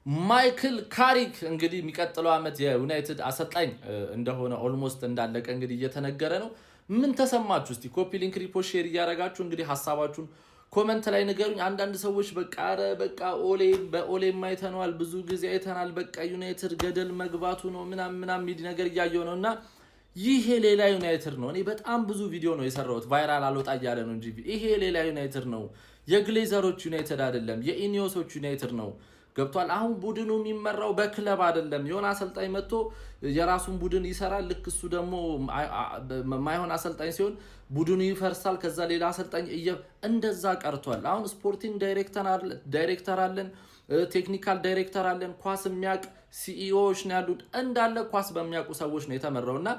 ማይክል ካሪክ እንግዲህ የሚቀጥለው ዓመት የዩናይትድ አሰልጣኝ እንደሆነ almost እንዳለቀ እንግዲህ እየተነገረ ነው። ምን ተሰማችሁ? እስቲ copy link፣ repost፣ share እያደረጋችሁ እንግዲህ ሀሳባችሁን comment ላይ ንገሩኝ። አንዳንድ ሰዎች በቃ ኧረ በቃ ኦሌ በኦሌም አይተነዋል፣ ብዙ ጊዜ አይተናል፣ በቃ ዩናይትድ ገደል መግባቱ ነው ምናምን ምናምን የሚል ነገር እያየው ነው። እና ይሄ ሌላ ዩናይትድ ነው። እኔ በጣም ብዙ ቪዲዮ ነው የሰራሁት፣ viral አልወጣ እያለ ነው እንጂ ይሄ ሌላ ዩናይትድ ነው። የግሌዘሮች ዩናይትድ አይደለም፣ የኢኒዮሶች ዩናይትድ ነው። ገብቷል። አሁን ቡድኑ የሚመራው በክለብ አይደለም። የሆነ አሰልጣኝ መጥቶ የራሱን ቡድን ይሰራል። ልክ እሱ ደግሞ ማይሆን አሰልጣኝ ሲሆን ቡድኑ ይፈርሳል። ከዛ ሌላ አሰልጣኝ እንደዛ ቀርቷል። አሁን sporting director አለን፣ technical director አለን፣ ኳስ የሚያውቅ CEO ዎች ነው ያሉት። እንዳለ ኳስ በሚያውቁ ሰዎች ነው የተመራው። እና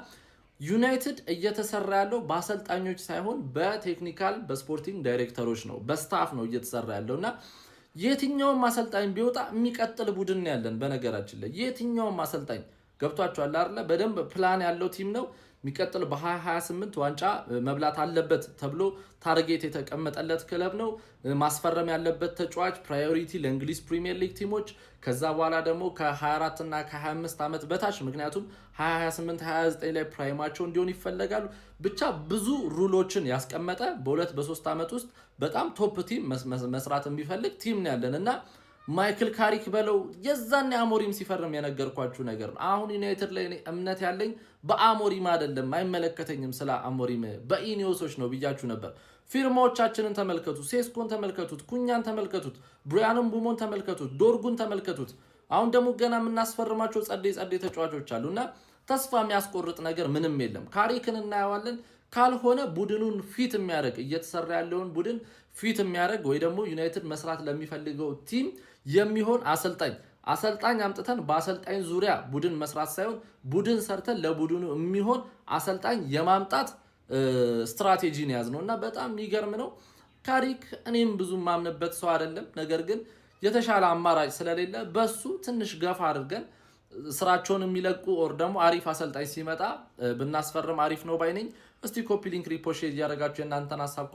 ዩናይትድ እየተሰራ ያለው በአሰልጣኞች ሳይሆን በ technical፣ በ sporting ዳይሬክተሮች ነው፣ በ staff ነው እየተሰራ ያለው። እና የትኛውም አሰልጣኝ ቢወጣ የሚቀጥል ቡድን ነው ያለን። በነገራችን ላይ የትኛውም አሰልጣኝ፣ ገብቷቸዋል አይደለ? በደንብ ፕላን ያለው team ነው። የሚቀጥል በ2028 ዋንጫ መብላት አለበት ተብሎ target የተቀመጠለት ክለብ ነው። ማስፈረም ያለበት ተጫዋች priority ለእንግሊዝ ፕሪሚየር ሊግ team ኦች፣ ከዛ በኋላ ደግሞ ከ24 እና ከ25 ዓመት በታች፣ ምክንያቱም 2028 29 ላይ prime ኣቸው እንዲሆን ይፈለጋሉ። ብቻ ብዙ rule ኦችን ያስቀመጠ፣ በ2 በ3 ዓመት ውስጥ በጣም top team መስራት የሚፈልግ team ነው ያለን። እና ማይክል ካሪክ በለው፣ የዛን አሞሪም ሲፈርም የነገርኳችሁ ነገር ነው። አሁን ዩናይትድ ላይ እኔ እምነት ያለኝ በአሞሪም አይደለም፣ አይመለከተኝም ስለ አሞሪም፣ በኢኒዮሶች ነው ብያችሁ ነበር። ፊርማዎቻችንን ተመልከቱ፣ ሴስኮን ተመልከቱት፣ ኩኛን ተመልከቱት፣ ብሪያን ምቡሞን ተመልከቱት፣ ዶርጉን ተመልከቱት። አሁን ደግሞ ገና የምናስፈርማቸው ጸዴ ጸዴ ተጫዋቾች አሉ። እና ተስፋ የሚያስቆርጥ ነገር ምንም የለም። ካሪክን እናየዋለን። ካልሆነ ቡድኑን fit የሚያደርግ፣ እየተሰራ ያለውን ቡድን fit የሚያደርግ ወይ ደግሞ ዩናይትድ መስራት ለሚፈልገው team የሚሆን አሰልጣኝ አምጥተን በአሰልጣኝ ዙሪያ ቡድን መስራት ሳይሆን ቡድን ሰርተን ለቡድኑ የሚሆን አሰልጣኝ የማምጣት ስትራቴጂን ያዝ ነው። እና በጣም የሚገርም ነው። ካሪክ እኔም ብዙ የማምንበት ሰው አይደለም። ነገር ግን የተሻለ አማራጭ ስለሌለ በሱ ትንሽ ገፋ አድርገን ስራቸውን የሚለቁ or ደግሞ አሪፍ አሰልጣኝ ሲመጣ ብናስፈርም አሪፍ ነው ባይ ነኝ። እስቲ copy link፣ repost እያደረጋችሁ የእናንተን ሀሳብ